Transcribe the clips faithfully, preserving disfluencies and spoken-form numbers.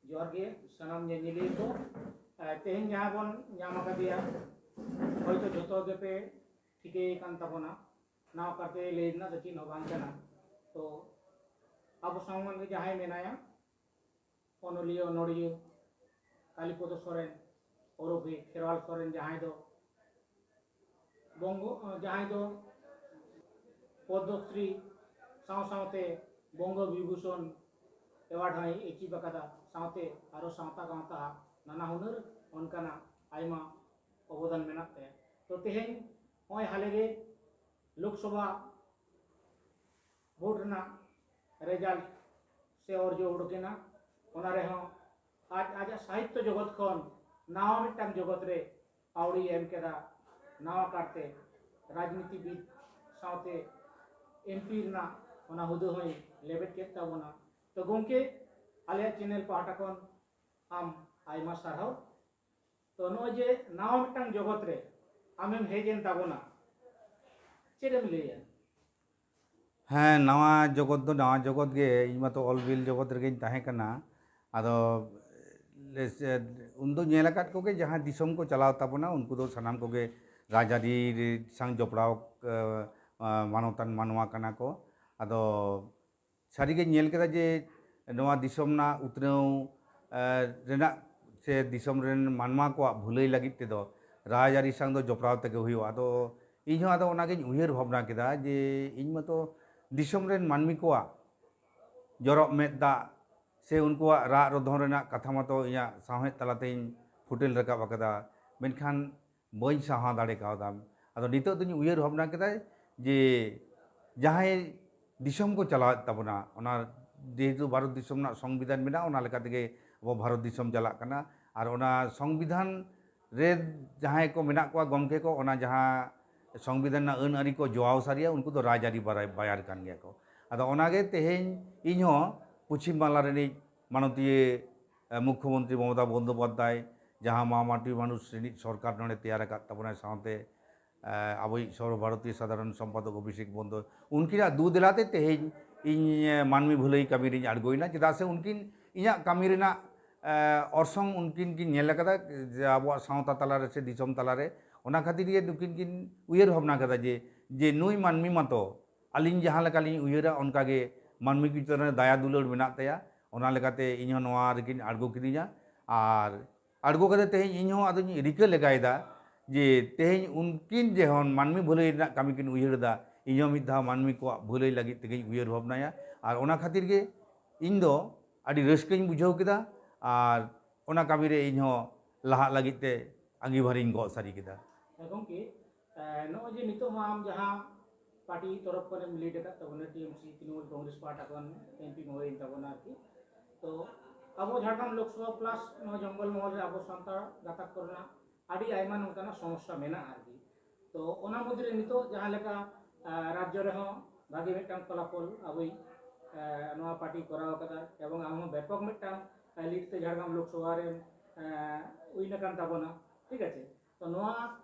ᱡᱚᱦᱟᱨ ᱜᱮ ᱥᱟᱱᱟᱢ ᱧᱮᱧᱮᱞᱤᱭᱟᱹ ᱠᱚ᱾ ᱮ, ᱛᱮᱦᱮᱧ ᱡᱟᱦᱟᱸ ᱵᱚᱱ ᱧᱟᱢ ᱟᱠᱟᱫᱮᱭᱟ, ᱦᱚᱭᱛᱚ ᱡᱷᱚᱛᱚ ᱜᱮᱯᱮ ᱴᱷᱤᱠᱟᱹᱭᱮ ᱠᱟᱱ ᱛᱟᱵᱚᱱᱟ᱾ ᱱᱟᱣᱟ ᱠᱟᱨᱛᱮ ᱞᱟᱹᱭ ᱨᱮᱱᱟᱜ ᱫᱚ ᱪᱮᱫ ᱦᱚᱸ ᱵᱟᱝ ᱠᱟᱱᱟ᱾ ᱛᱚ ᱟᱵᱚ ᱥᱟᱢᱟᱝ ᱨᱮ ᱡᱟᱦᱟᱸᱭ ᱢᱮᱱᱟᱭᱟ, ᱚᱱᱚᱞᱤᱭᱟᱹ ᱚᱱᱚᱲᱦᱤᱭᱟᱹ ᱠᱟᱞᱤᱯᱚᱫᱚ ᱥᱚᱨᱮᱱ ᱳᱨᱚᱯᱮ ᱠᱷᱮᱨᱣᱟᱞ ᱥᱚᱨᱮᱱ, ᱡᱟᱦᱟᱸᱭ ᱫᱚ ᱵᱚᱝᱜᱚ, ᱡᱟᱦᱟᱸᱭ ᱫᱚ ᱯᱚᱫᱽᱢᱚᱥᱨᱤ ᱥᱟᱶ ᱥᱟᱶᱛᱮ ᱵᱚᱝᱜᱚ ᱵᱤᱵᱷᱩᱥᱚᱱ ᱮᱣᱟᱨᱰ ᱦᱚᱸᱭ ᱮᱪᱤᱵᱷ ᱟᱠᱟᱫᱟ, ᱥᱟᱶᱛᱮ ᱟᱨᱚ ᱥᱟᱶᱛᱟ ᱜᱟᱶᱛᱟ ᱱᱟᱱᱟ ᱦᱩᱱᱟᱹᱨ ᱚᱱᱠᱟᱱᱟᱜ ᱟᱭᱢᱟ ᱚᱵᱚᱫᱟᱱ ᱢᱮᱱᱟᱜ ᱛᱟᱭᱟ᱾ ᱛᱚ ᱛᱮᱦᱮᱧ ᱱᱚᱜᱼᱚᱭ ᱦᱟᱞᱮ ᱜᱮ ᱞᱳᱠᱥᱚᱵᱷᱟ ᱵᱳᱨᱰ ᱨᱮᱱᱟᱜ ᱨᱮᱡᱟᱞᱴ ᱥᱮ ᱚᱨᱡᱚ ᱩᱰᱩᱠᱮᱱᱟ᱾ ᱚᱱᱟ ᱨᱮᱦᱚᱸ ᱟᱡ ᱟᱡᱟᱜ ᱥᱟᱦᱤᱛᱛᱚ ᱡᱚᱜᱚᱛ ᱠᱷᱚᱱ ᱱᱟᱣᱟ ᱢᱤᱫᱴᱟᱝ ᱡᱚᱜᱚᱛ ᱨᱮ ᱯᱟᱹᱣᱲᱤ ᱮᱢ ᱠᱮᱫᱟ᱾ ᱱᱟᱣᱟ ᱠᱟᱨᱛᱮ ᱨᱟᱡᱽᱱᱤᱛᱤᱵᱤᱫ ᱥᱟᱶᱛᱮ ᱮᱢᱯᱤ ᱨᱮᱱᱟᱜ ᱚᱱᱟ ᱦᱩᱫᱟᱹ ᱦᱚᱸᱭ ᱞᱮᱵᱮᱫ ᱠᱮᱫ ᱛᱟᱵᱚᱱᱟ᱾ ᱛᱚ ᱜᱚᱢᱠᱮ, ᱟᱞᱮᱭᱟᱜ ᱪᱮᱱᱮᱞ ᱯᱟᱦᱴᱟ ᱠᱷᱚᱱ ᱟᱢ ᱟᱭᱢᱟ ᱥᱟᱨᱦᱟᱣ᱾ ᱛᱚ ᱱᱚᱜᱼᱚᱭ ᱡᱮ ᱱᱟᱣᱟ ᱢᱤᱫᱴᱟᱝ ᱡᱚᱜᱚᱛ ᱨᱮ ᱟᱢᱮᱢ ᱦᱮᱡ ᱮᱱ ᱛᱟᱵᱚᱱᱟ, ᱪᱮᱫ ᱮᱢ ᱞᱟᱹᱭᱟ? ᱦᱮᱸ, ᱱᱟᱣᱟ ᱡᱚᱜᱚᱛ ᱫᱚ ᱱᱟᱣᱟ ᱡᱚᱜᱚᱛ ᱜᱮ᱾ ᱤᱧ ᱢᱟᱛᱚ ᱚᱞ ᱵᱤᱞ ᱡᱚᱜᱚᱛ ᱨᱮᱜᱮᱧ ᱛᱟᱦᱮᱸ ᱠᱟᱱᱟ᱾ ᱟᱫᱚ ᱞᱮ-, ᱩᱱᱫᱚ ᱧᱮᱞ ᱟᱠᱟᱫ ᱠᱚᱜᱮ, ᱡᱟᱦᱟᱸ ᱫᱤᱥᱚᱢ ᱠᱚ ᱪᱟᱞᱟᱣ ᱛᱟᱵᱚᱱᱟ, ᱩᱱᱠᱩ ᱫᱚ ᱥᱟᱱᱟᱢ ᱠᱚᱜᱮ ᱨᱟᱡᱽᱟᱹᱨᱤ ᱥᱟᱶ ᱡᱚᱯᱲᱟᱣ, ᱮ, ᱮ, ᱢᱟᱱᱚᱛᱟᱱ ᱢᱟᱱᱣᱟ ᱠᱟᱱᱟ ᱠᱚ᱾ ᱟᱫᱚ ᱥᱟᱹᱨᱤᱜᱮᱧ ᱧᱮᱞ ᱠᱮᱫᱟ ᱡᱮ ᱱᱚᱣᱟ ᱫᱤᱥᱚᱢ ᱨᱮᱱᱟᱜ ᱩᱛᱱᱟᱹᱣ, ᱮ, ᱨᱮᱱᱟᱜ ᱥᱮ ᱫᱤᱥᱚᱢ ᱨᱮᱱ ᱢᱟᱱᱣᱟ ᱠᱚᱣᱟᱜ ᱵᱷᱟᱹᱞᱟᱹᱭ ᱞᱟᱹᱜᱤᱫ ᱛᱮᱫᱚ ᱨᱟᱡᱽᱟᱹᱨᱤ ᱥᱟᱶ ᱫᱚ ᱡᱚᱯᱲᱟᱣ ᱛᱮᱜᱮ ᱦᱩᱭᱩᱜᱼᱟ᱾ ᱟᱫᱚ ᱤᱧ ᱦᱚᱸ ᱟᱫᱚ ᱚᱱᱟᱜᱤᱧ ᱩᱭᱦᱟᱹᱨ ᱵᱷᱟᱵᱽᱱᱟ ᱠᱮᱫᱟ ᱡᱮ ᱤᱧ ᱢᱟᱛᱚ ᱫᱤᱥᱚᱢ ᱨᱮᱱ ᱢᱟᱹᱱᱢᱤ ᱠᱚᱣᱟᱜ ᱡᱚᱨᱚᱜ ᱢᱮᱫ ᱫᱟᱜ ᱥᱮ ᱩᱱᱠᱩᱣᱟᱜ ᱨᱟᱜ ᱨᱚᱫᱷᱚᱱ ᱨᱮᱱᱟᱜ ᱠᱟᱛᱷᱟ ᱢᱟᱛᱚ ᱤᱧᱟᱹᱜ ᱥᱟᱶᱦᱮᱫ ᱛᱟᱞᱟᱛᱮᱧ ᱯᱷᱩᱴᱮᱞ ᱨᱟᱠᱟᱵ ᱟᱠᱟᱫᱟ, ᱢᱮᱱᱠᱷᱟᱱ ᱵᱟᱹᱧ ᱥᱟᱦᱟ ᱫᱟᱲᱮ ᱠᱟᱣᱫᱟ᱾ ᱟᱫᱚ ᱱᱤᱛᱚᱜ ᱫᱚᱧ ᱩᱭᱦᱟᱹᱨ ᱵᱷᱟᱵᱽᱱᱟ ᱠᱮᱫᱟ ᱡᱮ ᱡᱟᱦᱟᱸᱭ ᱫᱤᱥᱚᱢ ᱠᱚ ᱪᱟᱞᱟᱣᱮᱫ ᱛᱟᱵᱚᱱᱟ, ᱚᱱᱟ ᱡᱮᱦᱮᱛᱩ ᱵᱷᱟᱨᱚᱛ ᱫᱤᱥᱚᱢ ᱨᱮᱱᱟᱜ ᱥᱚᱝᱵᱤᱫᱷᱟᱱ ᱢᱮᱱᱟᱜᱼᱟ, ᱚᱱᱟ ᱞᱮᱠᱟ ᱛᱮᱜᱮ ᱟᱵᱚ ᱵᱷᱟᱨᱚᱛ ᱫᱤᱥᱚᱢ ᱪᱟᱞᱟᱜ ᱠᱟᱱᱟ᱾ ᱟᱨ ᱚᱱᱟ ᱥᱚᱝᱵᱤᱫᱷᱟᱱ ᱨᱮ ᱡᱟᱦᱟᱸᱭ ᱠᱚ ᱢᱮᱱᱟᱜ ᱠᱚᱣᱟ ᱜᱚᱢᱠᱮ ᱠᱚ, ᱚᱱᱟ ᱡᱟᱦᱟᱸ ᱥᱚᱝᱵᱤᱫᱷᱟᱱ ᱨᱮᱱᱟᱜ ᱟᱹᱱ ᱟᱹᱨᱤ ᱠᱚ ᱡᱚᱣᱟᱣ ᱥᱟᱹᱨᱤᱭᱟ, ᱩᱱᱠᱩ ᱫᱚ ᱨᱟᱡᱽᱟᱹᱨᱤ ᱵᱟᱨᱟᱭ-, ᱵᱟᱭᱟᱨ ᱠᱟᱱ ᱜᱮᱭᱟ ᱠᱚ᱾ ᱟᱫᱚ ᱚᱱᱟᱜᱮ ᱛᱮᱦᱮᱧ ᱤᱧᱦᱚᱸ ᱯᱚᱪᱷᱤᱢ ᱵᱟᱝᱞᱟ ᱨᱤᱱᱤᱡ ᱢᱟᱱᱚᱛᱤᱭᱟᱹ, ᱮ, ᱢᱩᱠᱷᱭᱚᱢᱚᱱᱛᱨᱤ ᱢᱚᱢᱚᱛᱟ ᱵᱚᱱᱫᱳᱯᱟᱫᱽᱫᱷᱟᱭ ᱡᱟᱦᱟᱸ ᱢᱟ ᱢᱟᱹᱴᱤ ᱢᱟᱱᱩᱥ ᱨᱤᱱᱤᱡ ᱥᱚᱨᱠᱟᱨ ᱱᱚᱰᱮ ᱛᱮᱭᱟᱨ ᱟᱠᱟᱫ ᱛᱟᱵᱚᱱᱟᱭ, ᱥᱟᱶᱛᱮ, ᱮ, ᱟᱵᱚᱭᱤᱡ ᱥᱚᱨᱵᱚ ᱵᱷᱟᱨᱚᱛᱤᱭᱚ ᱥᱟᱫᱷᱟᱨᱚᱱ ᱥᱚᱢᱯᱟᱫᱚᱠ ᱚᱵᱷᱤᱥᱮᱠ ᱵᱚᱱᱫᱳ, ᱩᱱᱠᱤᱱᱟᱜ ᱫᱩ ᱫᱮᱞᱟᱛᱮ ᱛᱮᱦᱮᱧ ᱤᱧ, ᱮ, ᱢᱟᱹᱱᱢᱤ ᱵᱷᱟᱹᱞᱟᱹᱭ ᱠᱟᱹᱢᱤ ᱨᱤᱧ ᱟᱬᱜᱚᱭᱮᱱᱟ᱾ ᱪᱮᱫᱟᱜ ᱥᱮ ᱩᱱᱠᱤᱱ ᱤᱧᱟᱹᱜ ᱠᱟᱹᱢᱤ ᱨᱮᱱᱟᱜ ᱚᱨᱥᱚᱝ ᱩᱱᱠᱤᱱ ᱠᱤᱱ ᱧᱮᱞ ᱟᱠᱟᱫᱟ ᱡᱮ ᱟᱵᱚᱣᱟᱜ ᱥᱟᱶᱛᱟ ᱛᱟᱞᱟᱨᱮ ᱥᱮ ᱫᱤᱥᱚᱢ ᱛᱟᱞᱟᱨᱮ᱾ ᱚᱱᱟ ᱠᱷᱟᱹᱛᱤᱨ ᱜᱮ ᱱᱩᱠᱤᱱ ᱠᱤᱱ ᱩᱭᱦᱟᱹᱨ ᱵᱷᱟᱵᱽᱱᱟ ᱠᱟᱫᱟ ᱡᱮ ᱡᱮ ᱱᱩᱭ ᱢᱟᱹᱱᱢᱤ ᱢᱟᱛᱚ ᱟᱹᱞᱤᱧ ᱡᱟᱦᱟᱸ ᱞᱮᱠᱟᱞᱤᱧ ᱩᱭᱦᱟᱹᱨᱟ ᱚᱱᱠᱟᱜᱮ ᱢᱟᱹᱱᱢᱤ ᱠᱚ ᱪᱮᱛᱟᱱ ᱨᱮ ᱫᱟᱭᱟ ᱫᱩᱞᱟᱹᱲ ᱢᱮᱱᱟᱜ ᱛᱟᱭᱟ᱾ ᱚᱱᱟ ᱞᱮᱠᱟᱛᱮ ᱤᱧᱦᱚᱸ ᱱᱚᱣᱟ ᱨᱮᱠᱤᱱ ᱟᱬᱜᱚ ᱠᱤᱫᱤᱧᱟ᱾ ᱟᱨ ᱟᱬᱜᱚ ᱠᱟᱛᱮ ᱛᱮᱦᱮᱧ ᱤᱧᱦᱚᱸ ᱟᱫᱚᱧ ᱨᱤᱠᱟᱹ ᱞᱮᱜᱟᱭᱮᱫᱟ ᱡᱮ ᱛᱮᱦᱮᱧ ᱩᱱᱠᱤᱱ ᱡᱮᱦᱚᱱ ᱢᱟᱹᱱᱢᱤ ᱵᱷᱟᱹᱞᱟᱹᱭ ᱨᱮᱱᱟᱜ ᱠᱟᱹᱢᱤ ᱠᱤᱱ ᱩᱭᱦᱟᱹᱨ ᱮᱫᱟ, ᱤᱧᱦᱚᱸ ᱢᱤᱫ ᱫᱷᱟᱣ ᱢᱟᱹᱱᱢᱤ ᱠᱚᱣᱟᱜ ᱵᱷᱟᱹᱞᱟᱹᱭ ᱞᱟᱹᱜᱤᱫ ᱛᱮᱜᱮᱧ ᱩᱭᱦᱟᱹᱨ ᱵᱷᱟᱵᱽᱱᱟᱭᱟ᱾ ᱟᱨ ᱚᱱᱟ ᱠᱷᱟᱹᱛᱤᱨ ᱜᱮ ᱤᱧ ᱫᱚ ᱟᱹᱰᱤ ᱨᱟᱹᱥᱠᱟᱹᱧ ᱵᱩᱡᱷᱟᱹᱣ ᱠᱮᱫᱟ᱾ ᱟᱨ ᱚᱱᱟ ᱠᱟᱹᱢᱤ ᱨᱮ ᱤᱧᱦᱚᱸ ᱞᱟᱦᱟᱜ ᱞᱟᱹᱜᱤᱫ ᱛᱮ ᱟᱺᱜᱤᱵᱷᱟᱨᱤᱧ ᱜᱚᱜ ᱥᱟᱹᱨᱤ ᱠᱮᱫᱟ᱾ ᱦᱮᱸ ᱜᱚᱢᱠᱮ, ᱱᱚᱜᱼᱚᱭ ᱡᱮ ᱱᱤᱛᱚᱜ ᱢᱟ ᱟᱢ ᱡᱟᱦᱟᱸ ᱯᱟᱨᱴᱤ ᱛᱚᱨᱚᱯ ᱠᱷᱚᱱᱮᱢ ᱞᱤᱰ ᱟᱠᱟᱫ ᱛᱟᱵᱚᱱᱟ, ᱴᱤ ᱮᱢ ᱥᱤ, ᱛᱨᱤᱱᱢᱩᱞ ᱠᱚᱝᱜᱨᱮᱥ ᱯᱟᱦᱴᱟ ᱠᱷᱚᱱ ᱮᱢ ᱯᱤ ᱦᱩᱭᱮᱱ ᱛᱟᱵᱚᱱᱟ ᱟᱨᱠᱤ᱾ ᱛᱚ ᱟᱵᱚ ᱡᱷᱟᱲᱜᱨᱟᱢ ᱞᱳᱠᱥᱚᱵᱷᱟ ᱯᱞᱟᱥ ᱱᱚᱣᱟ ᱡᱚᱝᱜᱚᱞ ᱢᱚᱦᱚᱞ ᱨᱮ ᱟᱵᱚ ᱥᱟᱱᱛᱟᱲ ᱜᱟᱛᱟᱠ ᱠᱚᱨᱮᱱᱟᱜ ᱟᱹᱰᱤ ᱟᱭᱢᱟ ᱱᱚᱝᱠᱟᱱᱟᱜ ᱥᱚᱢᱚᱥᱥᱟ ᱢᱮᱱᱟᱜᱼᱟ ᱟᱨᱠᱤ᱾ ᱛᱚ ᱚᱱᱟ ᱢᱚᱫᱽᱫᱷᱮ ᱨᱮ ᱱᱤᱛᱚᱜ ᱡᱟᱦᱟᱸ ᱞᱮᱠᱟ ᱨᱟᱡᱽᱡᱚ ᱨᱮᱦᱚᱸ ᱵᱷᱟᱜᱮ ᱢᱤᱫᱴᱟᱝ ᱯᱷᱚᱞᱟᱯᱷᱚᱞ ᱟᱵᱚᱭᱤᱡ ᱱᱚᱣᱟ ᱯᱟᱨᱴᱤ ᱠᱚᱨᱟᱣ ᱟᱠᱟᱫᱟ ᱮᱵᱚᱝ ᱟᱢ ᱦᱚᱸ ᱵᱮᱯᱚᱠ ᱢᱤᱫᱴᱟᱝ ᱞᱤᱰ ᱛᱮ ᱡᱷᱟᱲᱜᱨᱟᱢ ᱞᱳᱠᱥᱚᱵᱷᱟ ᱨᱮᱢ ᱩᱭᱤᱱ ᱟᱠᱟᱱ ᱛᱟᱵᱚᱱᱟ, ᱴᱷᱤᱠ ᱟᱪᱷᱮ᱾ ᱛᱚ ᱱᱚᱣᱟ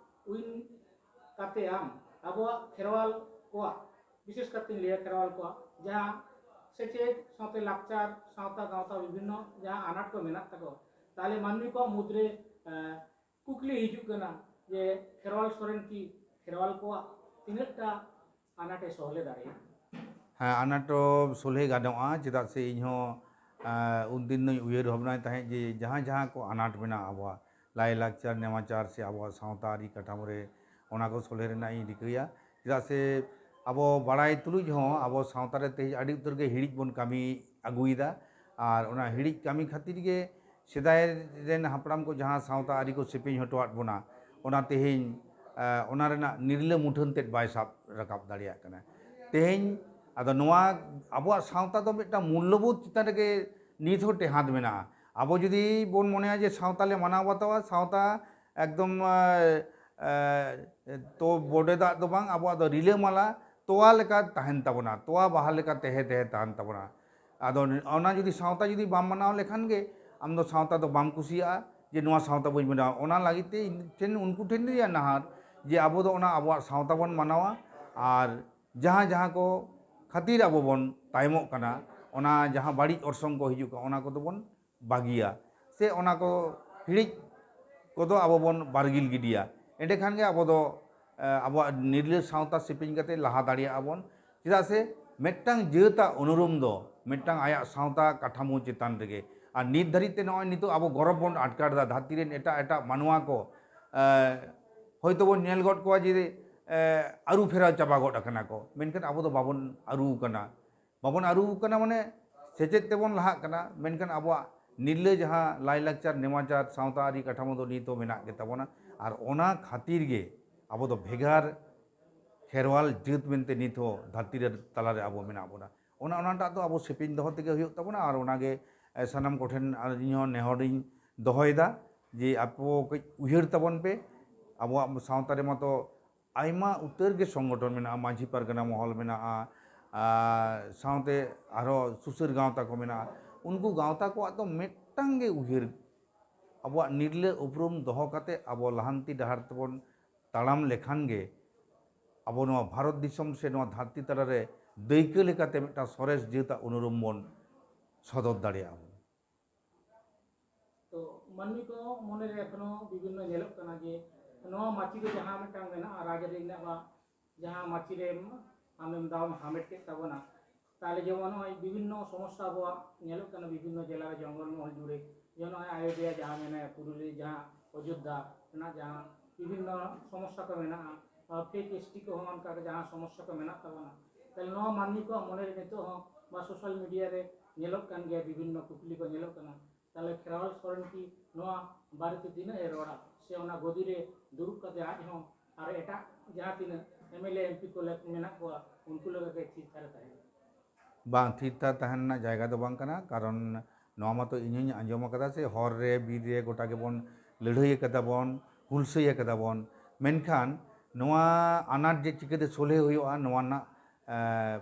ᱩᱭᱤᱱ ᱠᱟᱛᱮ ᱟᱢ ᱟᱵᱚᱣᱟᱜ ᱠᱷᱮᱨᱣᱟᱞ ᱠᱚᱣᱟᱜ, ᱵᱤᱥᱮᱥ ᱠᱟᱛᱮᱧ ᱞᱟᱹᱭᱟ ᱠᱷᱮᱨᱣᱟᱞ ᱠᱚᱣᱟᱜ ᱡᱟᱦᱟᱸ ᱥᱮᱪᱮᱫ ᱥᱟᱶᱛᱮ ᱞᱟᱠᱪᱟᱨ, ᱥᱟᱶᱛᱟ ᱜᱟᱶᱛᱟ ᱵᱤᱵᱷᱤᱱᱱᱚ ᱡᱟᱦᱟᱸ ᱟᱱᱟᱴ ᱠᱚ ᱢᱮᱱᱟᱜ ᱛᱟᱠᱚᱣᱟ, ᱛᱟᱦᱚᱞᱮ ᱢᱟᱹᱱᱢᱤ ᱠᱚᱣᱟᱜ ᱢᱩᱫᱽᱨᱮ ᱠᱩᱠᱞᱤ ᱦᱤᱡᱩᱜ ᱠᱟᱱᱟ ᱡᱮ ᱠᱷᱮᱨᱣᱟᱞ ᱥᱚᱨᱮᱱ ᱠᱤ ᱠᱷᱮᱨᱣᱟᱞ ᱠᱚᱣᱟᱜ ᱛᱤᱱᱟᱹᱜ ᱴᱟ ᱟᱱᱟᱴ ᱮ ᱥᱚᱦᱞᱮ ᱫᱟᱲᱮᱭᱟᱜᱼᱟ? ᱦᱮᱸ, ᱟᱱᱟᱴ ᱥᱚᱞᱦᱮ ᱜᱟᱱᱚᱜᱼᱟ᱾ ᱪᱮᱫᱟᱜ ᱥᱮ ᱤᱧᱦᱚᱸ ᱩᱱᱫᱤᱱ ᱫᱚᱧ ᱩᱭᱦᱟᱹᱨ ᱵᱷᱟᱵᱽᱱᱟᱭ ᱛᱟᱦᱮᱸᱫ ᱡᱮ ᱡᱟᱦᱟᱸ ᱡᱟᱦᱟᱸ ᱠᱚ ᱟᱱᱟᱴ ᱢᱮᱱᱟᱜᱼᱟ ᱟᱵᱚᱣᱟᱜ ᱞᱟᱭᱼᱞᱟᱠᱪᱟᱨ, ᱱᱮᱢᱟᱪᱟᱨ ᱥᱮ ᱟᱵᱚᱣᱟᱜ ᱥᱟᱶᱛᱟ ᱟᱹᱨᱤ ᱠᱟᱴᱷᱟᱢᱳ ᱨᱮ, ᱚᱱᱟ ᱠᱚ ᱥᱚᱞᱦᱮ ᱨᱮᱱᱟᱜ ᱤᱧ ᱨᱤᱠᱟᱹᱭᱟ᱾ ᱪᱮᱫᱟᱜ ᱥᱮ ᱟᱵᱚ ᱵᱟᱲᱟᱭ ᱛᱩᱞᱩᱡ ᱦᱚᱸ ᱟᱵᱚ ᱥᱟᱶᱛᱟ ᱨᱮ ᱛᱮᱦᱮᱧ ᱟᱹᱰᱤ ᱩᱛᱟᱹᱨ ᱜᱮ ᱦᱤᱲᱤᱡ ᱵᱚᱱ ᱠᱟᱹᱢᱤ ᱟᱹᱜᱩᱭᱮᱫᱟ᱾ ᱟᱨ ᱚᱱᱟ ᱦᱤᱲᱤᱡ ᱠᱟᱹᱢᱤ ᱠᱷᱟᱹᱛᱤᱨ ᱜᱮ ᱥᱮᱫᱟᱭ ᱨᱮᱱ ᱦᱟᱯᱲᱟᱢ ᱠᱚ ᱡᱟᱦᱟᱸ ᱥᱟᱶᱛᱟ ᱟᱹᱨᱤ ᱠᱚ ᱥᱮᱯᱮᱧ ᱦᱚᱴᱚᱣᱟᱫ ᱵᱚᱱᱟ, ᱚᱱᱟ ᱛᱮᱦᱮᱧ ᱚᱱᱟ ᱨᱮᱱᱟᱜ ᱱᱤᱨᱞᱟᱹ ᱢᱩᱴᱷᱟᱹᱱ ᱛᱮᱫ ᱵᱟᱭ ᱥᱟᱵ ᱨᱟᱠᱟᱵ ᱫᱟᱲᱮᱭᱟᱜ ᱠᱟᱱᱟ᱾ ᱛᱮᱦᱮᱧ ᱟᱫᱚ ᱱᱚᱣᱟ ᱟᱵᱚᱣᱟᱜ ᱥᱟᱶᱛᱟ ᱫᱚ ᱢᱤᱫᱴᱟᱝ ᱢᱩᱞᱞᱚᱵᱳᱫᱷ ᱪᱮᱛᱟᱱ ᱨᱮᱜᱮ ᱱᱤᱛ ᱦᱚᱸ ᱴᱮᱦᱟᱸᱰ ᱢᱮᱱᱟᱜᱼᱟ᱾ ᱟᱵᱚ ᱡᱩᱫᱤ ᱵᱚᱱ ᱢᱚᱱᱮᱭᱟ ᱡᱮ ᱥᱟᱶᱛᱟ ᱞᱮ ᱢᱟᱱᱟᱣ ᱵᱟᱛᱟᱣᱟ, ᱥᱟᱶᱛᱟ ᱮᱠᱫᱚᱢ ᱛᱚ ᱵᱚᱰᱮ ᱫᱟᱜ ᱫᱚ ᱵᱟᱝ, ᱟᱵᱚᱣᱟᱜ ᱫᱚ ᱨᱤᱞᱟᱹᱢᱟᱞᱟ ᱛᱚᱣᱟ ᱞᱮᱠᱟ ᱛᱟᱦᱮᱱ ᱛᱟᱵᱚᱱᱟ, ᱛᱚᱣᱟ ᱵᱟᱦᱟ ᱞᱮᱠᱟ ᱛᱟᱦᱮᱸ ᱛᱟᱦᱮᱸ ᱛᱟᱦᱮᱱ ᱛᱟᱵᱚᱱᱟ᱾ ᱟᱫᱚ ᱚᱱᱟ ᱡᱩᱫᱤ ᱥᱟᱶᱛᱟ ᱡᱩᱫᱤ ᱵᱟᱢ ᱢᱟᱱᱟᱣ ᱞᱮᱠᱷᱟᱱ ᱜᱮ ᱟᱢ ᱫᱚ ᱥᱟᱶᱛᱟ ᱫᱚ ᱵᱟᱢ ᱠᱩᱥᱤᱭᱟᱜᱼᱟ ᱡᱮ ᱱᱚᱣᱟ ᱥᱟᱶᱛᱟ ᱵᱟᱹᱧ ᱢᱟᱱᱟᱣᱟ᱾ ᱚᱱᱟ ᱞᱟᱹᱜᱤᱫ ᱛᱮ ᱤᱧ ᱴᱷᱮᱱ, ᱩᱱᱠᱩ ᱴᱷᱮᱱ ᱨᱮᱭᱟᱜ ᱱᱟᱦᱟᱨ ᱡᱮ ᱟᱵᱚ ᱫᱚ ᱚᱱᱟ ᱟᱵᱚᱣᱟᱜ ᱥᱟᱶᱛᱟ ᱵᱚᱱ ᱢᱟᱱᱟᱣᱟ ᱟᱨ ᱡᱟᱦᱟᱸ ᱡᱟᱦᱟᱸ ᱠᱚ ᱠᱷᱟᱹᱛᱤᱨ ᱟᱵᱚ ᱵᱚᱱ ᱛᱟᱭᱚᱢᱚᱜ ᱠᱟᱱᱟ, ᱚᱱᱟ ᱡᱟᱦᱟᱸ ᱵᱟᱹᱲᱤᱡ ᱚᱨᱥᱚᱝ ᱠᱚ ᱦᱤᱡᱩᱜ ᱠᱟᱱᱟ, ᱚᱱᱟ ᱠᱚᱫᱚ ᱵᱚᱱ ᱵᱟᱹᱜᱤᱭᱟ᱾ ᱥᱮ ᱚᱱᱟ ᱠᱚ ᱦᱤᱲᱤᱡ ᱠᱚᱫᱚ ᱟᱵᱚ ᱵᱚᱱ ᱵᱟᱨᱜᱤᱞ ᱜᱤᱰᱤᱭᱟ᱾ ᱮᱸᱰᱮᱠᱷᱟᱱ ᱜᱮ ᱟᱵᱚ ᱫᱚ, ᱮ, ᱟᱵᱚᱣᱟᱜ ᱱᱤᱨᱞᱟᱹ ᱥᱟᱶᱛᱟ ᱥᱮᱯᱮᱧ ᱠᱟᱛᱮ ᱞᱟᱦᱟ ᱫᱟᱲᱮᱭᱟᱜᱼᱟ ᱵᱚᱱ᱾ ᱪᱮᱫᱟᱜ ᱥᱮ ᱢᱤᱫᱴᱟᱝ ᱡᱟᱹᱛᱟᱜ ᱩᱱᱩᱨᱩᱢ ᱫᱚ ᱢᱤᱫᱴᱟᱝ ᱟᱭᱟᱜ ᱥᱟᱶᱛᱟ ᱠᱟᱴᱷᱟᱢᱳ ᱪᱮᱛᱟᱱ ᱨᱮᱜᱮ᱾ ᱟᱨ ᱱᱤᱛ ᱫᱷᱟᱹᱨᱤᱡ ᱛᱮ ᱱᱚᱜᱼᱚᱭ ᱱᱤᱛᱚᱜ ᱟᱵᱚ ᱜᱚᱨᱚᱵᱽ ᱵᱚᱱ ᱟᱴᱠᱟᱨ ᱮᱫᱟ, ᱫᱷᱟᱹᱨᱛᱤ ᱨᱮᱱ ᱮᱴᱟᱜ ᱮᱴᱟᱜ ᱢᱟᱱᱣᱟ ᱠᱚ, ᱮ, ᱦᱚᱭᱛᱳ ᱵᱚᱱ ᱧᱮᱞ ᱜᱚᱫ ᱠᱚᱣᱟ ᱡᱮ, ᱮ, ᱟᱹᱨᱩ ᱯᱷᱮᱨᱟᱣ ᱪᱟᱵᱟ ᱜᱚᱫ ᱟᱠᱟᱱᱟ ᱠᱚ, ᱢᱮᱱᱠᱷᱟᱱ ᱟᱵᱚ ᱫᱚ ᱵᱟᱵᱚᱱ ᱟᱹᱨᱩ ᱟᱠᱟᱱᱟ᱾ ᱵᱟᱵᱚᱱ ᱟᱹᱨᱩ ᱟᱠᱟᱱᱟ ᱢᱟᱱᱮ ᱥᱮᱪᱮᱫ ᱛᱮᱵᱚᱱ ᱞᱟᱦᱟᱜ ᱠᱟᱱᱟ, ᱢᱮᱱᱠᱷᱟᱱ ᱟᱵᱚᱣᱟᱜ ᱱᱤᱨᱞᱟᱹ ᱡᱟᱦᱟᱸ ᱞᱟᱭᱼᱞᱟᱠᱪᱟᱨ, ᱱᱮᱢᱟᱪᱟᱨ, ᱥᱟᱶᱛᱟ ᱟᱹᱨᱤ ᱠᱟᱴᱷᱟᱢᱳ ᱫᱚ ᱱᱤᱛ ᱦᱚᱸ ᱢᱮᱱᱟᱜ ᱜᱮ ᱛᱟᱵᱚᱱᱟ᱾ ᱟᱨ ᱚᱱᱟ ᱠᱷᱟᱹᱛᱤᱨ ᱜᱮ ᱟᱵᱚ ᱫᱚ ᱵᱷᱮᱜᱟᱨ ᱠᱷᱮᱨᱣᱟᱞ ᱡᱟᱹᱛ ᱢᱮᱱᱛᱮ ᱱᱤᱛ ᱦᱚᱸ ᱫᱷᱟᱹᱨᱛᱤ ᱨᱮ ᱛᱟᱞᱟᱨᱮ ᱟᱵᱚ ᱢᱮᱱᱟᱜ ᱵᱚᱱᱟ᱾ ᱚᱱᱟ, ᱚᱱᱟᱴᱟᱜ ᱫᱚ ᱟᱵᱚ ᱥᱮᱯᱮᱧ ᱫᱚᱦᱚ ᱛᱮᱜᱮ ᱦᱩᱭᱩᱜ ᱛᱟᱵᱚᱱᱟ᱾ ᱟᱨ ᱚᱱᱟᱜᱮ, ᱮ, ᱥᱟᱱᱟᱢ ᱠᱚᱴᱷᱮᱱ ᱟᱨ ᱤᱧ ᱦᱚᱸ ᱱᱮᱦᱚᱨᱤᱧ ᱫᱚᱦᱚᱭᱮᱫᱟ ᱡᱮ ᱟᱯᱮ ᱠᱟᱹᱡ ᱩᱭᱦᱟᱹᱨ ᱛᱟᱵᱚᱱ ᱯᱮ᱾ ᱟᱵᱚᱣᱟᱜ ᱥᱟᱶᱛᱟ ᱨᱮ ᱢᱟᱛᱚ ᱟᱭᱢᱟ ᱩᱛᱟᱹᱨ ᱜᱮ ᱥᱚᱝᱜᱚᱴᱷᱚᱱ ᱢᱮᱱᱟᱜᱼᱟ, ᱢᱟᱹᱡᱷᱤ ᱯᱟᱨᱜᱟᱱᱟ ᱢᱚᱦᱚᱞ ᱢᱮᱱᱟᱜᱼᱟ, ᱟᱨ ᱥᱟᱶᱛᱮ ᱟᱨᱦᱚᱸ ᱥᱩᱥᱟᱹᱨ ᱜᱟᱶᱛᱟ ᱠᱚ ᱢᱮᱱᱟᱜᱼᱟ᱾ ᱩᱱᱠᱩ ᱜᱟᱶᱛᱟ ᱠᱚᱣᱟᱜ ᱫᱚ ᱢᱤᱫᱴᱟᱝ ᱜᱮ ᱩᱭᱦᱟᱹᱨ, ᱟᱵᱚᱣᱟᱜ ᱱᱤᱨᱞᱟᱹ ᱩᱯᱨᱩᱢ ᱫᱚᱦᱚ ᱠᱟᱛᱮ ᱟᱵᱚ ᱞᱟᱦᱟᱱᱛᱤ ᱰᱟᱦᱟᱨ ᱛᱮᱵᱚᱱ ᱛᱟᱲᱟᱢ ᱞᱮᱠᱷᱟᱱ ᱜᱮ ᱟᱵᱚ ᱱᱚᱣᱟ ᱵᱷᱟᱨᱚᱛ ᱫᱤᱥᱚᱢ ᱥᱮ ᱱᱚᱣᱟ ᱫᱷᱟᱹᱨᱛᱤ ᱛᱟᱞᱟ ᱨᱮ ᱫᱟᱹᱭᱠᱟᱹ ᱞᱮᱠᱟᱛᱮ ᱢᱤᱫᱴᱟᱝ ᱥᱚᱨᱮᱥ ᱡᱟᱹᱛᱟᱜ ᱩᱱᱩᱨᱩᱢ ᱵᱚᱱ ᱥᱚᱫᱚᱨ ᱫᱟᱲᱮᱭᱟᱜᱼᱟ ᱵᱚᱱ᱾ ᱛᱚ ᱢᱟᱹᱱᱢᱤ ᱠᱚ ᱢᱚᱱᱮ ᱨᱮ ᱮᱠᱷᱚᱱᱳ ᱵᱤᱵᱷᱤᱱᱱᱚ ᱧᱮᱞᱚᱜ ᱠᱟᱱᱟ ᱡᱮ ᱱᱚᱣᱟ ᱢᱟᱹᱪᱤ ᱫᱚ ᱡᱟᱦᱟᱸ ᱢᱤᱫᱴᱟᱝ ᱢᱮᱱᱟᱜᱼᱟ ᱨᱟᱡᱽᱟᱹᱨᱤ ᱨᱮᱱᱟᱜ ᱵᱟ ᱡᱟᱦᱟᱸ ᱢᱟᱹᱪᱤ ᱨᱮ ᱟᱢᱮᱢ ᱫᱟᱣᱮᱢ ᱦᱟᱢᱮᱴ ᱠᱮᱫ ᱛᱟᱵᱚᱱᱟ, ᱛᱟᱦᱚᱞᱮ ᱡᱮᱢᱚᱱ ᱱᱚᱜᱼᱚᱭ ᱵᱤᱵᱷᱤᱱᱱᱚ ᱥᱚᱢᱚᱥᱥᱟ ᱟᱵᱚᱣᱟᱜ ᱧᱮᱞᱚᱜ ᱠᱟᱱᱟ ᱵᱤᱵᱷᱤᱱᱱᱚ ᱡᱮᱞᱟ ᱨᱮ ᱡᱚᱝᱜᱚᱞ ᱢᱚᱦᱚᱞ ᱡᱩᱲᱮ, ᱡᱮᱢᱚᱱ ᱱᱚᱜᱼᱚᱭ ᱟᱭᱳᱫᱷᱭᱟ ᱡᱟᱦᱟᱸ ᱢᱮᱱᱟᱭᱟ ᱯᱩᱨᱩᱞᱤᱭᱟᱹ ᱡᱟᱦᱟᱸ ᱚᱡᱳᱫᱽᱫᱷᱟ ᱨᱮᱱᱟᱜ ᱡᱟᱦᱟᱸ ᱵᱤᱵᱷᱤᱱᱱᱚ ᱥᱚᱢᱚᱥᱥᱟ ᱠᱚ ᱢᱮᱱᱟᱜᱼᱟ, ᱯᱷᱮᱠ ᱮᱥ ᱴᱤ ᱠᱚᱦᱚᱸ ᱚᱱᱠᱟ ᱜᱮ ᱡᱟᱦᱟᱸ ᱥᱚᱢᱚᱥᱥᱟ ᱠᱚ ᱢᱮᱱᱟᱜ ᱛᱟᱵᱚᱱᱟ, ᱛᱟᱦᱞᱮ ᱱᱚᱣᱟ ᱢᱟᱹᱱᱢᱤ ᱠᱚᱣᱟᱜ ᱢᱚᱱᱮ ᱨᱮ ᱱᱤᱛᱚᱜ ᱦᱚᱸ ᱵᱟ ᱥᱳᱥᱟᱞ ᱢᱤᱰᱤᱭᱟ ᱨᱮ ᱧᱮᱞᱚᱜ ᱠᱟᱱ ᱜᱮᱭᱟ, ᱵᱤᱵᱷᱤᱱᱱᱚ ᱠᱩᱠᱞᱤ ᱠᱚ ᱧᱮᱞᱚᱜ ᱠᱟᱱᱟ᱾ ᱛᱟᱦᱞᱮ ᱠᱷᱮᱨᱣᱟᱞ ᱥᱚᱨᱮᱱ ᱠᱤ ᱱᱚᱣᱟ ᱵᱟᱨᱮᱛᱮ ᱛᱤᱱᱟᱹᱜ ᱮ ᱨᱚᱲᱟ ᱥᱮ ᱚᱱᱟ ᱜᱚᱫᱤ ᱨᱮ ᱫᱩᱲᱩᱵ ᱠᱟᱛᱮ ᱟᱡ ᱦᱚᱸ ᱟᱨ ᱮᱴᱟᱜ ᱡᱟᱦᱟᱸ ᱛᱤᱱᱟᱹᱜ M L A, M P ᱠᱚ ᱞᱮ-, ᱢᱮᱱᱟᱜ ᱠᱚᱣᱟ ᱩᱱᱠᱩ ᱞᱮᱠᱟ ᱜᱮ ᱛᱷᱤᱨ ᱛᱷᱟᱨ ᱮ ᱛᱟᱦᱮᱱᱟ? ᱵᱟᱝ, ᱛᱷᱤᱨ ᱛᱷᱟᱨ ᱛᱟᱦᱮᱱ ᱨᱮᱱᱟᱜ ᱡᱟᱭᱜᱟ ᱫᱚ ᱵᱟᱝ ᱠᱟᱱᱟ, ᱠᱟᱨᱚᱱ ᱱᱚᱣᱟ ᱢᱟᱛᱚ ᱤᱧ ᱦᱚᱸᱧ ᱟᱸᱡᱚᱢ ᱟᱠᱟᱫᱟ ᱥᱮ ᱦᱚᱨ ᱨᱮ ᱵᱤᱨ ᱨᱮ ᱜᱚᱴᱟ ᱜᱮᱵᱚᱱ ᱞᱟᱹᱲᱦᱟᱹᱭ ᱟᱠᱟᱫᱟ ᱵᱚᱱ, ᱦᱩᱞᱥᱟᱹᱭ ᱟᱠᱟᱫᱟ ᱵᱚᱱ, ᱢᱮᱱᱠᱷᱟᱱ ᱱᱚᱣᱟ ᱟᱱᱟᱴ ᱡᱮ ᱪᱤᱠᱟᱹᱛᱮ ᱥᱚᱞᱦᱮ ᱦᱩᱭᱩᱜᱼᱟ ᱱᱚᱣᱟ ᱨᱮᱱᱟᱜ, ᱮ,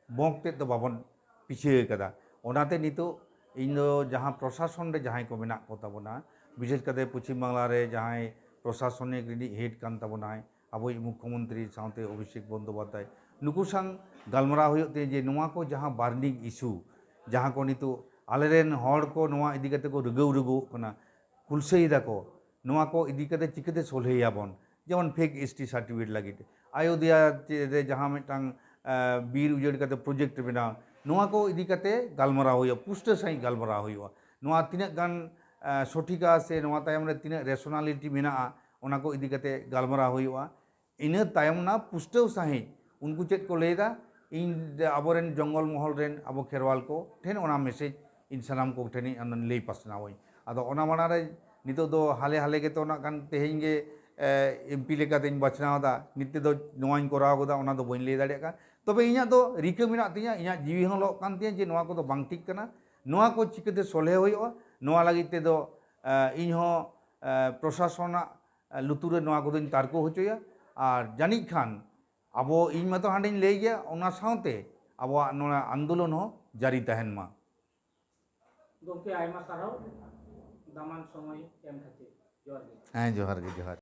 ᱵᱚᱸᱠ ᱛᱮᱫ ᱫᱚ ᱵᱟᱵᱚᱱ ᱯᱤᱪᱷᱟᱹ ᱟᱠᱟᱫᱟ᱾ ᱚᱱᱟᱛᱮ ᱱᱤᱛᱚᱜ ᱤᱧ ᱫᱚ ᱡᱟᱦᱟᱸ ᱯᱨᱚᱥᱟᱥᱚᱱ ᱨᱮ ᱡᱟᱦᱟᱸᱭ ᱠᱚ ᱢᱮᱱᱟᱜ ᱠᱚ ᱛᱟᱵᱚᱱᱟ, ᱵᱤᱥᱮᱥ ᱠᱟᱛᱮ ᱯᱚᱪᱷᱤᱢ ᱵᱟᱝᱞᱟ ᱨᱮ ᱡᱟᱦᱟᱸᱭ ᱯᱨᱚᱥᱟᱥᱚᱱᱤᱠ ᱨᱤᱱᱤᱡ ᱦᱮᱰ ᱠᱟᱱ ᱛᱟᱵᱚᱱᱟᱭ, ᱟᱵᱚᱭᱤᱡ ᱢᱩᱠᱷᱭᱚᱢᱚᱱᱛᱨᱤ ᱥᱟᱶᱛᱮ ᱚᱵᱷᱤᱥᱮᱠ ᱵᱚᱱᱫᱳᱯᱟᱫᱽᱫᱷᱟᱭ, ᱱᱩᱠᱩ ᱥᱟᱶ ᱜᱟᱞᱢᱟᱨᱟᱣ ᱦᱩᱭᱩᱜ ᱛᱮ ᱡᱮ ᱱᱚᱣᱟ ᱠᱚ ᱡᱟᱦᱟᱸ ᱵᱟᱨᱱᱤᱝ ᱤᱥᱩ, ᱡᱟᱦᱟᱸ ᱠᱚ ᱱᱤᱛᱚᱜ ᱟᱞᱮᱨᱮᱱ ᱦᱚᱲ ᱠᱚ ᱱᱚᱣᱟ ᱤᱫᱤ ᱠᱟᱛᱮ ᱠᱚ ᱨᱩᱜᱟᱹᱣ ᱨᱩᱜᱟᱹᱣᱚᱜ ᱠᱟᱱᱟ, ᱠᱩᱞᱥᱟᱹᱭ ᱫᱟᱠᱚ᱾ ᱱᱚᱣᱟ ᱠᱚ ᱤᱫᱤ ᱠᱟᱛᱮ ᱪᱤᱠᱟᱹᱛᱮ ᱥᱚᱞᱦᱮᱭᱟᱵᱚᱱ? ᱡᱮᱢᱚᱱ fake S T certificate ᱞᱟᱹᱜᱤᱫ ᱟᱭᱳᱫᱷᱭᱟ ᱨᱮ ᱡᱟᱦᱟᱸ ᱢᱤᱫᱴᱟᱝ, ᱟᱸ, ᱵᱤᱨ ᱩᱡᱟᱹᱲ ᱠᱟᱛᱮ project ᱵᱮᱱᱟᱣ, ᱱᱚᱣᱟ ᱠᱚ ᱤᱫᱤ ᱠᱟᱛᱮ ᱜᱟᱞᱢᱟᱨᱟᱣ ᱦᱩᱭᱩᱜᱼᱟ, ᱯᱩᱥᱴᱟᱹ ᱥᱟᱺᱦᱤᱡ ᱜᱟᱞᱢᱟᱨᱟᱣ ᱦᱩᱭᱩᱜᱼᱟ᱾ ᱱᱚᱣᱟ ᱛᱤᱱᱟᱹᱜ ᱜᱟᱱ, ᱟᱸ, ᱥᱚᱴᱷᱤᱠᱟ ᱥᱮ ᱱᱚᱣᱟ ᱛᱟᱭᱚᱢ ᱨᱮ ᱛᱤᱱᱟᱹᱜ rationality ᱢᱮᱱᱟᱜᱼᱟ, ᱚᱱᱟ ᱠᱚ ᱤᱫᱤ ᱠᱟᱛᱮ ᱜᱟᱞᱢᱟᱨᱟᱣ ᱦᱩᱭᱩᱜᱼᱟ᱾ ᱤᱱᱟᱹ ᱛᱟᱭᱚᱢ ᱚᱱᱟ ᱯᱩᱥᱴᱟᱹᱣ ᱥᱟᱺᱦᱤᱡ ᱩᱱᱠᱩ ᱪᱮᱫ ᱠᱚ ᱞᱟᱹᱭᱫᱟ, ᱤᱧ ᱟᱵᱚᱨᱮᱱ ᱡᱚᱝᱜᱚᱞ ᱢᱚᱦᱚᱞ ᱨᱮᱱ ᱟᱵᱚ ᱠᱷᱮᱨᱣᱟᱞ ᱠᱚ ᱴᱷᱮᱱ ᱚᱱᱟ message ᱤᱧ ᱥᱟᱱᱟᱢ ᱠᱚ ᱴᱷᱮᱱᱤᱧ ᱚᱱᱟᱧ ᱞᱟᱹᱭ ᱯᱟᱥᱱᱟᱣᱟᱹᱧ᱾ ᱟᱫᱚ ᱚᱱᱟ ᱢᱟᱲᱟᱝ ᱨᱮ ᱱᱤᱛᱚᱜ ᱫᱚ ᱦᱟᱞᱮ ᱦᱟᱞᱮ ᱜᱮᱛᱚ ᱱᱟᱜ ᱠᱷᱟᱱ ᱛᱮᱦᱮᱧ ᱜᱮ, ᱮ, M P ᱞᱮᱠᱟᱛᱮᱧ ᱵᱟᱪᱷᱱᱟᱣ ᱮᱫᱟ, ᱱᱤᱛ ᱛᱮᱫᱚ ᱱᱚᱣᱟᱧ ᱠᱚᱨᱟᱣ ᱠᱟᱫᱟ, ᱚᱱᱟ ᱫᱚ ᱵᱟᱹᱧ ᱞᱟᱹᱭ ᱫᱟᱲᱮᱭᱟᱜ ᱠᱟᱱᱟ᱾ ᱛᱚᱵᱮ ᱤᱧᱟᱹᱜ ᱫᱚ ᱨᱤᱠᱟᱹ ᱢᱮᱱᱟᱜ ᱛᱤᱧᱟᱹ, ᱤᱧᱟᱹᱜ ᱡᱤᱣᱤ ᱦᱚᱸ ᱞᱚᱜ ᱠᱟᱱ ᱛᱤᱧᱟᱹ ᱡᱮ ᱱᱚᱣᱟ ᱠᱚᱫᱚ ᱵᱟᱝ ᱴᱷᱤᱠ ᱠᱟᱱᱟ, ᱱᱚᱣᱟ ᱠᱚ ᱪᱤᱠᱟᱹᱛᱮ ᱥᱚᱞᱦᱮ ᱦᱩᱭᱩᱜᱼᱟ, ᱱᱚᱣᱟ ᱞᱟᱹᱜᱤᱫ ᱛᱮᱫᱚ, ᱮ, ᱤᱧ ᱦᱚᱸ, ᱮ, ᱯᱨᱚᱥᱟᱥᱚᱱᱟᱜ ᱞᱩᱛᱩᱨ ᱨᱮ ᱱᱚᱣᱟ ᱠᱚᱫᱚᱧ ᱛᱟᱨᱠᱚ ᱦᱚᱪᱚᱭᱟ᱾ ᱟᱨ ᱡᱟᱹᱱᱤᱡ ᱠᱷᱟᱱ ᱟᱵᱚ, ᱤᱧ ᱢᱟᱛᱚ ᱦᱟᱸᱰᱮᱧ ᱞᱟᱹᱭ ᱜᱮᱭᱟ, ᱚᱱᱟ ᱥᱟᱶᱛᱮ ᱟᱵᱚᱣᱟᱜ ᱱᱚᱣᱟ ᱟᱱᱫᱳᱞᱚᱱ ᱦᱚᱸ ᱡᱟᱹᱨᱤ ᱛᱟᱦᱮᱱ ᱢᱟ᱾ ᱜᱚᱢᱠᱮ, ᱟᱭᱢᱟ ᱥᱟᱨᱦᱟᱣ ᱫᱟᱢᱟᱱ ᱥᱚᱢᱚᱭ ᱮᱢ ᱠᱷᱟᱹᱛᱤᱨ᱾ ᱡᱚᱦᱟᱨ ᱜᱮ᱾ ᱦᱮᱸ, ᱡᱚᱦᱟᱨ ᱜᱮ, ᱡᱚᱦᱟᱨ᱾